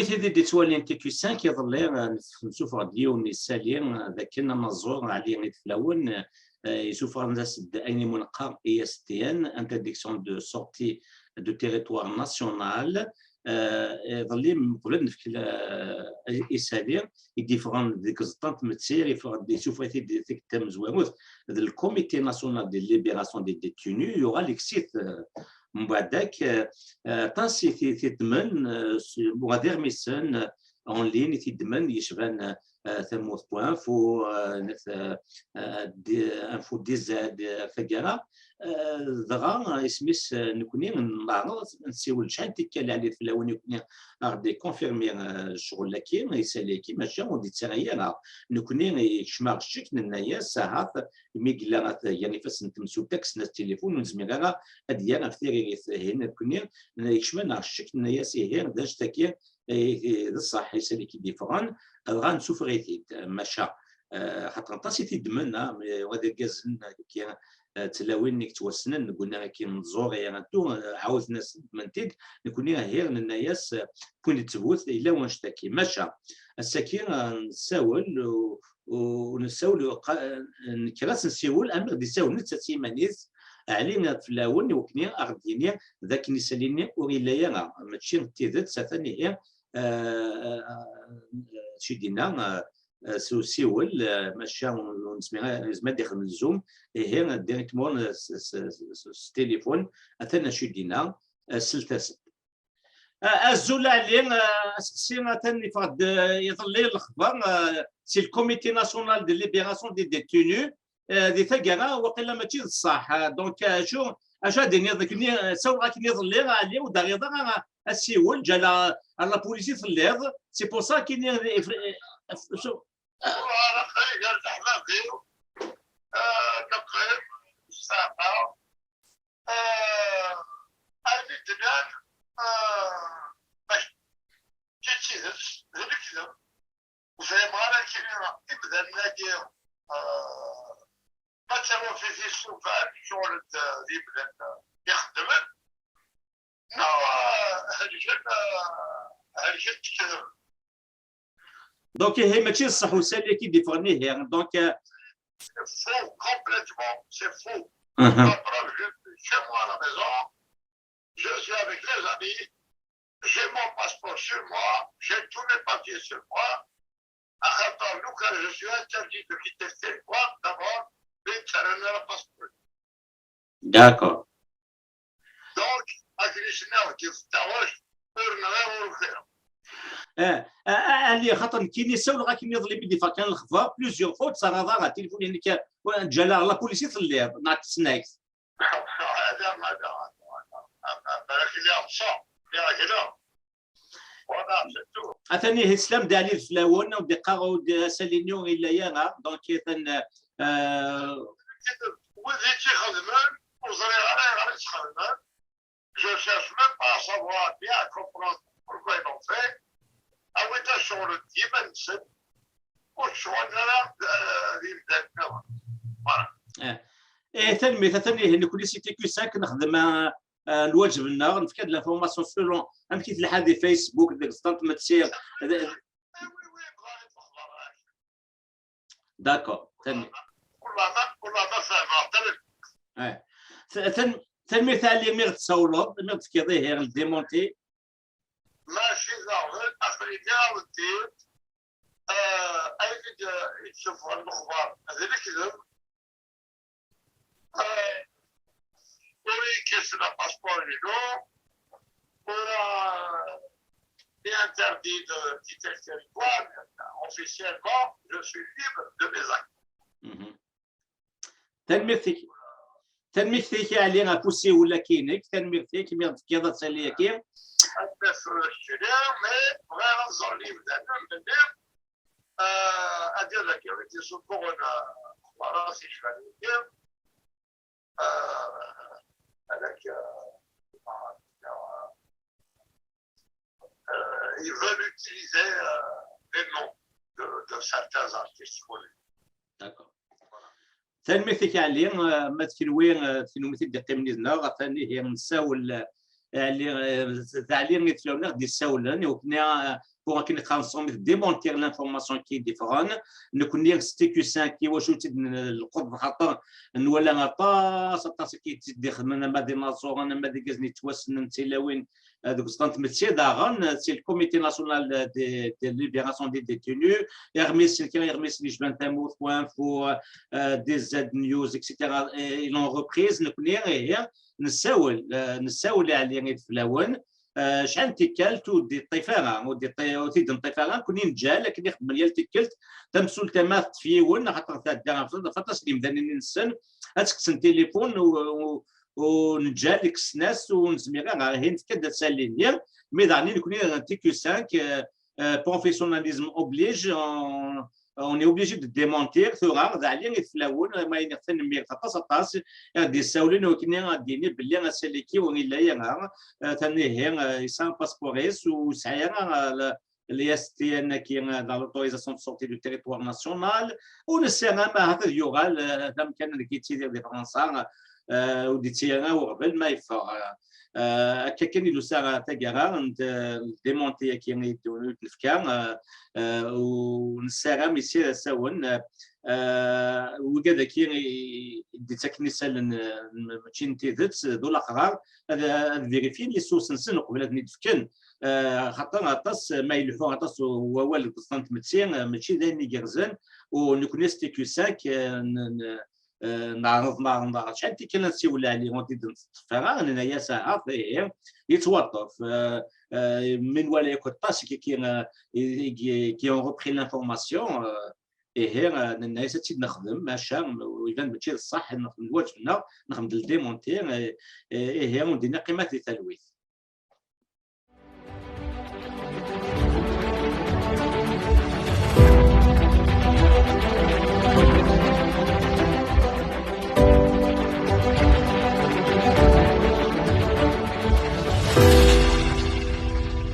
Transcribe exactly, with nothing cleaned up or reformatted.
Wid i d-ittwalin T Q cinq iḍelli, eh, nessufeɣ-d yiwen n yisali, eh, d akken anaẓur Ɛli Ideflawen, eh, yessufeɣ-as-d ayen i mu neqqar I S T N, interdiction de sortie du territoire national. Eh, iḍelli, mqbel ad nefk, eh, isali i d-yeffɣen deg Ẓeṭṭa n Tmettir, yeffeɣ-d, yessufeɣ-it-id tikkelt tamezwarut d le Comité National de Libération des Détenus, yuɣal yekkes-it, eh, mbeɛd-ak, eh, eh, aṭas i t-, t-iddmen, eh, s-, wa d iɣmisen, eh, en ligne i t-iddmen, yecban, eh, tamurt point info, eh, net, eh, eh, di-, info D Z, eh, taggara. Eh, dɣa, eh, isem-is, eh, nekni neɛreḍ ad nsiwel acḥal n tikkal Ɛli Ideflawen, nekni a ɣ-d-ikonfirmi, eh, ccɣel-agi, isali-agi, maca ur d-ittara ara. Nekni yekcem ɣer ccek, nenna-yas, ahat, mi yella at-, gan ifassen n temsulta, kksen-as tilifun, ur nezmir ara ad d-yerr ɣef tiririt. Ihi nekni yekcem-aneɣ ccek, nenna-yas, ihi d anect-agi, ihi d ṣṣeḥ, isali-agi d-yeffɣen, dɣa nessufeɣ-it-id. Maca, eh, xaṭer aṭas i t-iddmen, ah, wa d irgazen, eh, tlawin i yettwassnen deg unnar akin n tẓuri, eh, ɛawden-as ddmen-t-id, nekni ahir nenna-yas, eh, win yettbut yella wanect-agi. Maca, ass-agi, eh, nessawel, u-, u-, nessawel, u-, qa-, nekker-as nsiwel, am i ɣ-d-isawel netta s yiman-is, Ɛli Ideflawen, iwakken a ɣ-d-yini d akken isali-nni ur yelli ara, mačči d tidet, atan ihi, eh, acu i d-yenna, eh, s usiwel, eh, maca ur, ur nezmir ara, yezmer ad d-ixdem Zoom, ihi, directement, eh, s, s, s, s téléphone, atan acu i d-yenna, eh, slet-as-d. Eh, azul Ɛli, eh, aseqsi atan yeffeɣ-d, eh, iḍelli lexbar, eh, si le Comité National de Libération des Détenus, eh, di taggara, waqila mačči d ṣṣeḥ. Eh, donc, eh, acu, acu ad d-tiniḍ, nekni, eh, sawleɣ-ak-n iḍelli, Ɛli, ur d-terriḍ ara asiwel, ǧǧa la, ar la police i telliḍ, c'est pour ça kini, eh, eh, eh, acu, eh, ayen i d-nnan, eh, mačči d tidet, d lekdeb. Ur fhimeɣ ara kra imdanen-agi, eh, ma d tawafit i ssufan ccɣel d, d yimdanen ixeddmen, neɣ, eh, helken, eh, helken lekdeb. Donc, ihi mačči d ṣṣeḥ usali-agi d-iffɣen ihi. Donc, eh, c'est faux, complètement, c'est faux. Mhm. La preuve, je suis chez moi à la maison, je suis avec les amis, j'ai mon passeport sur moi, j'ai tous mes papiers sur moi. Axaṭer, lukan je suis interdit de quitter le territoire, d'abord, ur ttaren ara passeport. D'accord. Donc, akken i s-nniɣ deg taɣect, ur nɣiɣ ur ufiɣ. Eh, eh, eh, Ɛli, xaṭer nekkini ssawleɣ-ak-n iḍelli mi d-iffeɣ kan lexbar, plusieurs fois ur d-terriḍ ara tilifun-inek, eh, ǧǧa la, la police i telliḍ, neɣ d tesnagt. Hada, hada, hada, hada. Balak lliɣ ṭṭseɣ, lliɣ gneɣ. Voilà, c'est tout. Atan ihi teslam-d Ɛli Ideflawen, ur d-iqqar, ur d-, asali-nni ur yelli ara. Donc, atan, euh, wid i tt-ixedmen, ur ẓriɣ ara ayɣer i tt-xedmen. Je cherche même pas à savoir, bien à comprendre pourquoi ils l'ont fait. Awit-d ccɣel n yiman-nsen, ur ttcɣalen ara d, d imdanen nniḍen. Voilà. Eh, eh, tanemmirt, atan ihi nekni si T Q cinq nexdem, eh, eh, lwaǧeb-nneɣ, nefka-d l'information selon amek i telḥa di Facebook, deg Ẓeṭṭa n Tmettir. Oui, oui, oui, bɣiɣ lexbar. D'accord, tanemmirt. Wallah ma, wallah ma fehmeɣ, tanemmirt. Eh, t-, tan-, tanemmirt a Ɛli mi ɣ-d-tsawleḍ, mi ɣ-d-tefkiḍ ihi le démenti. Mačči daɣen, aql-i nniɣ-awen-d-, eh, ayen i d-, i d-ssufɣen lexbar d lekdeb. Eh, ur iyi-kkes la passeport-inu, ur, eh, est interdit de quitter le territoire, officiellement, je suis libre de mes actes. Mhm. Tanemmirt-ik. Tanemmirt-ik, a Ɛli, ɣef usiwel-agi-inek. Tanemmirt-ik mi ɣ-d-tefkiḍ asali-agi. Ad d-naf kra, mais bɣiɣ ad ẓren yimdanen belli, euh, ad d-yadaki, ad d-yessufuɣen, euh, lexbar-a s yecban-agi. Euh, avec, euh, euh, ils veulent utiliser, euh, les noms de, de certains artistes connus. D'accord. Tanemmirt-ik, Ɛli. Euh, ma d kenwi, euh, d kenwi i d-iqqimen yid-neɣ, atan ihi nessawel, euh, Ɛli, eh, d Ɛli i d fell-awen i ɣ-d-yessawlen, i wakken, eh, pour akken iqanṣum i démentir l'information qui d-iffɣen. Nekkni s T Q cinq, i wacu i tt-id-nlqeḍ? Xaṭer nwala aṭas, aṭas i tt-id-ixedmen, ama d inaẓuren, ama d igerdan yettwassnen d tilawin, eh, deg uẓeṭṭa n tmetti, daɣen, eh, si le Comité National de, de Libération des Détenus, iɣmisen, kra iɣmisen yecban tamurt, Point Info, eh, D Z News, et cetera, eh, ils l'ont reprise, nekkni, ihi, nessawel, eh, nessawel i Ɛli i d fell-awen, eh, acḥal n tikkal ur d-iṭṭif ara, ur d-iṭṭi-, ur t-id-neṭṭif ara, nekkni neǧǧa-l akken i xeddmen yal tikkelt, tamsulta ma teṭṭef yiwen, axaṭer tɛedda ɣef, ɣef aṭas n yimdanen i nessen, ad tekksent tilifun u, u, u neǧǧa-l, kksen-as, ur nezmir ara, ihi nefka-d asalli-nni, mi daɣen i nekkni T Q cinq, eh, eh, professionnalisme oblige, on, on est obligé de démentir, tura, d Ɛli i d fell-awen, ma iniɣ tanemmirt aṭas, aṭas, i ɣ-d-yessawlen, i wakken ad d-yini belli asalli-agi ur yelli ara, eh, atan ihi, eh, yesɛa apaspur-is, ur yesɛi ara, eh, la, l'I S T N-agi, eh, d l'autorisation de sortie du territoire national, ur nessaram ahat ad yuɣal, eh, d amkan deg yettidir di Fransa, eh, ur d-yettili ara uɣbel ma yeffeɣ, eh, Eh, akka kan i d-tusa taggara n d-, démenti-agi i d-, i d-nefka, eh, eh, u nessaram i sir asawen, eh, eh, wigad-agi i, i d-ittaken isallen, eh, m-, mačči n tidet, d ulaxrar, ad, ad vérifyin les sources-nsen uqbel ad ten-id-fken. Eh, xaṭer aṭas, ma ileḥḥu aṭas u-, wawal deg uẓeṭṭa n tmetti, eh, mačči d ayen igerrzen, u nekkni s T Q cinq, eh, n-, n-, eh, neɛreḍ, neɛreḍ, neɛreḍ. Acḥal n tikkal ad nsiwel i Ɛli, ur t-id-neṭṭef ara, nenna-yas ahat, ihi, yettwaṭṭef. Eh, eh, mi nwala yakk aṭas i, i, i, qui ont repris l'information, eh, ihi, eh, nenna-yas ad tt-id-nexdem, maca, iban mačči d ṣṣeḥ, nexdem lwaǧeb-nneɣ, nexdem-d le démenti, eh, eh, ihi, ur d-yenni qqimet di talwit.